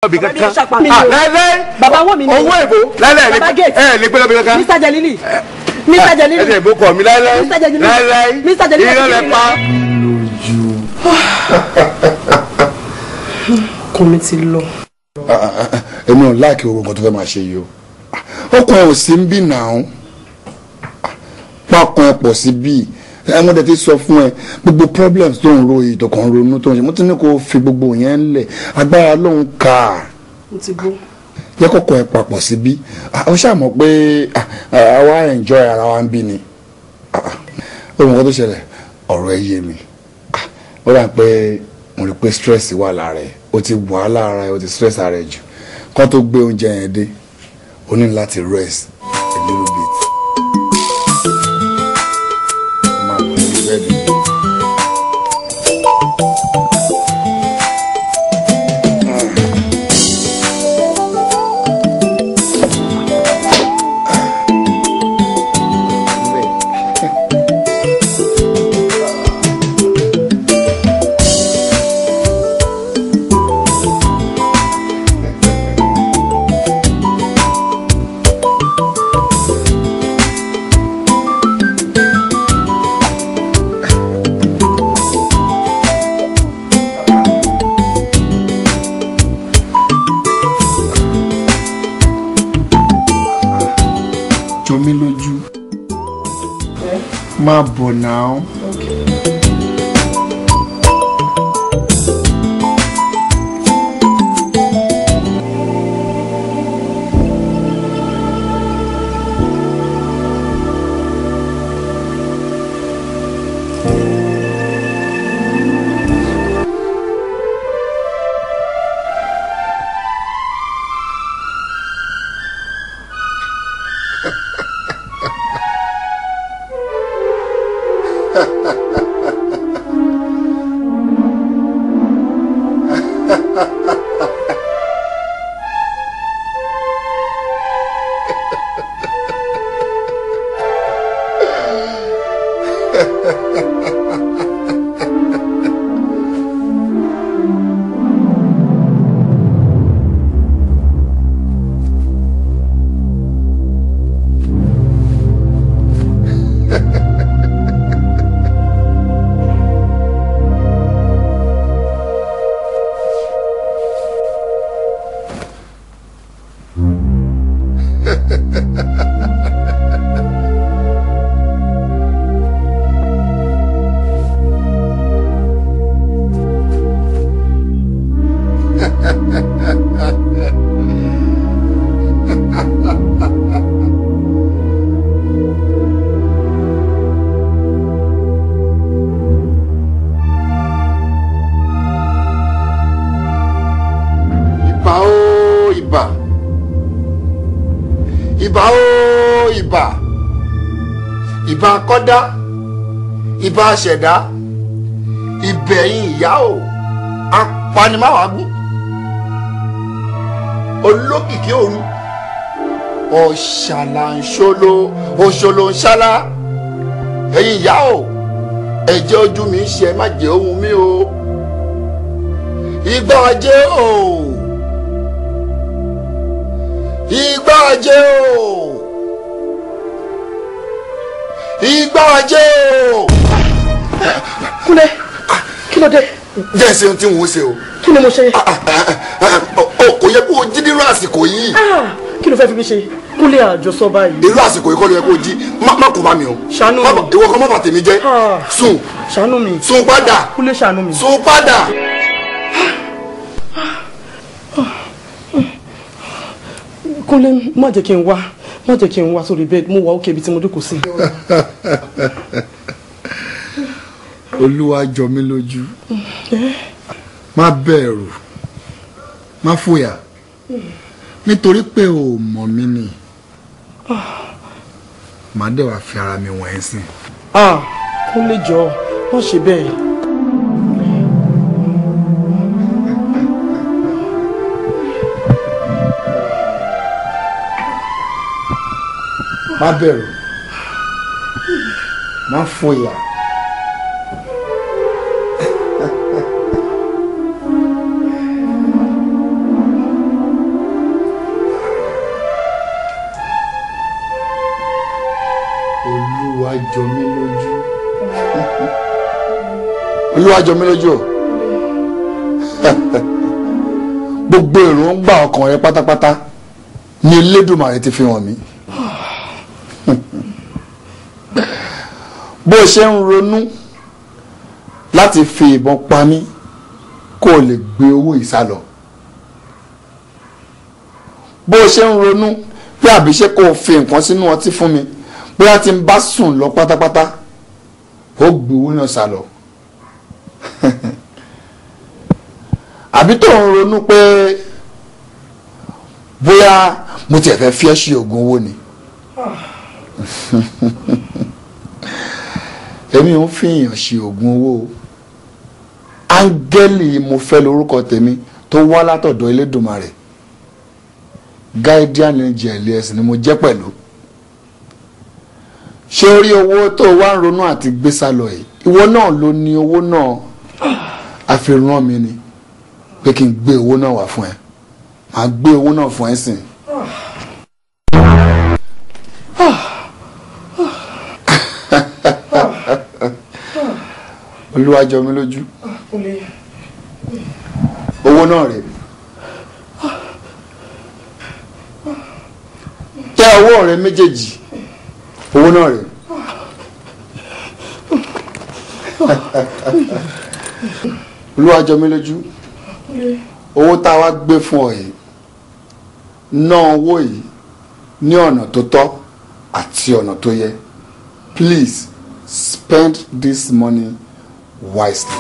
Lọ́bì kankan. Lẹ́lẹ́. Bàbá wọ̀ mí ni. Owó èbó. Lẹ́lẹ́ Bàbá Gates. ẹ lè gbé lọ́bì kankan. Mr. Jalili. Mr. Jalili. Ẹ ṣe ìbò kọ̀ mi lẹ́lẹ́. Mr. Jalili. Lẹ́lẹ́. Mr. Jalili. Irọ́ lẹ pa. Ọkàn mi ti lọ. Èmi ò láàkì owó nǹkan tó fẹ́ máa ṣe yìí o. Ọkàn ẹ ò sí ń bì náà. Pákan ẹ pọ̀ sí bíi. Ẹ mo dẹ̀ ti sọ fún ẹ gbogbo problems tó ń ro yìí tó kàn ń ronú tó ń ṣe mo ti ní kó fi gbogbo yẹn lẹ̀ agbára ló ń kà. Mo ti gbọ́. Jẹ́ kọ́kọ́ ẹ papọ̀ síbí. Ó ṣàmọ̀ pé àwa enjoy ara wa ń bí ni. Ó mọ̀ nǹkan tó ṣẹlẹ̀, ọ̀rọ̀ ẹ yé mi. Ó dà pé mo rí pé stress wà lára ẹ, ó ti wàhálà ara ẹ, ó ti stress ara ẹ jù. Kán tó gbé oúnjẹ yẹn dé, o ní láti rest a little bit. Máa bọ̀ ní bẹ́ẹ̀dì. Jọ mí lójú. Má bọ̀ náà. Ìbà ó ìbà. Ìbà ó ìbà. Ìbà kọ́dá. Ìbà ṣẹ̀dá. Ìbẹ̀yìn ìyá o. Apanimáwàgún. Olókìkí òru. Ọ̀ṣàlà ń ṣolo, òṣòlò ń ṣálá. Ẹ̀yin ìyá o. Ẹ̀jẹ̀ ojú mi ń ṣe má jẹ́ ohun mi o. Ìgbà ajé o. Ìgbà ajé o. Ìgbà ajé o. Kúnlé, kí ló dé? Jẹ́ ṣe ohun tí n ò ṣe o. Kí ni mo ṣe? O kò yẹ kó o jí nírú àsìkò yìí. Kí ló fẹ́ fi mi ṣe? Kúnlé àjọsọ báyìí. Irú àsìkò yìí kọ́ ló yẹ kó o jí. Má kó bá mi o. Ṣàánú mi. Ìwọ kan má bà tèmi jẹ́. Sùn. Ṣàánú mi. Sùn padà. Kúnlé ṣàánú mi. Sùn padà. Kúnlé má jẹ́ kí n wá, má jẹ́ kí n wá sórí bẹ́ẹ̀dì, mo wà ókè ibi tí mo jókòó sí. Olúwa jọ mí lójú. Má bẹ̀rù, má fòyà, nítorí pé o mọ̀ mí ni. Màá dẹ̀ wá fi ara mi wọ̀n ẹ́ sìn. Kúnlé jọ, má ṣe bẹ́ẹ̀. Má bẹ̀rù, má fòyà. Olúwa jọ mí lójú. Olúwa jọ mí lójú o. Gbogbo èròǹgbà ọkàn rẹ pátápátá ni Elédùmarè ti fi hàn mí. Bó o ṣe ń ronú láti fi ìbọn pa mí kó o lè gbé owó ìsálọ. Bó o ṣe ń ronú pé àbí ṣé kó o fi nǹkan sínú ọtí fún mi, bóyá tí n bá sùn lọ pátápátá ó gbé owó náà sálọ. Àbí tó ń ronú pé bóyá mo tiẹ̀ fẹ́ fi ẹ́ ṣe oògùn owó ni. Èmi ò ń fi èèyàn ṣe oògùn owó o. Áńgẹ́lì mo fẹ́ lórúkọ tèmi tó wá látọ̀dọ̀ Elédùmarè. Guardian angel ẹ̀sìn ni mo jẹ́ pẹ̀lú. Ṣé orí owó tó wá ń ronú àti gbé sálọ yìí, ìwọ náà ló ní owó náà. Àfihàn mi ni pé kí n gbé owó náà wá fún ẹ. Màá gbé owó náà fún ẹ sìn. Olúwa jọ mí lójú. Owó náà rèé. Tẹ ọwọ́ rẹ méjèèjì. Owó náà rèé. Olúwa jọ mí lójú. Owó tá a wá gbé fún ọ yìí, ná owó yìí ní ọ̀nà tó tọ́ àti ọ̀nà tó yẹ. Please spend this money wisely.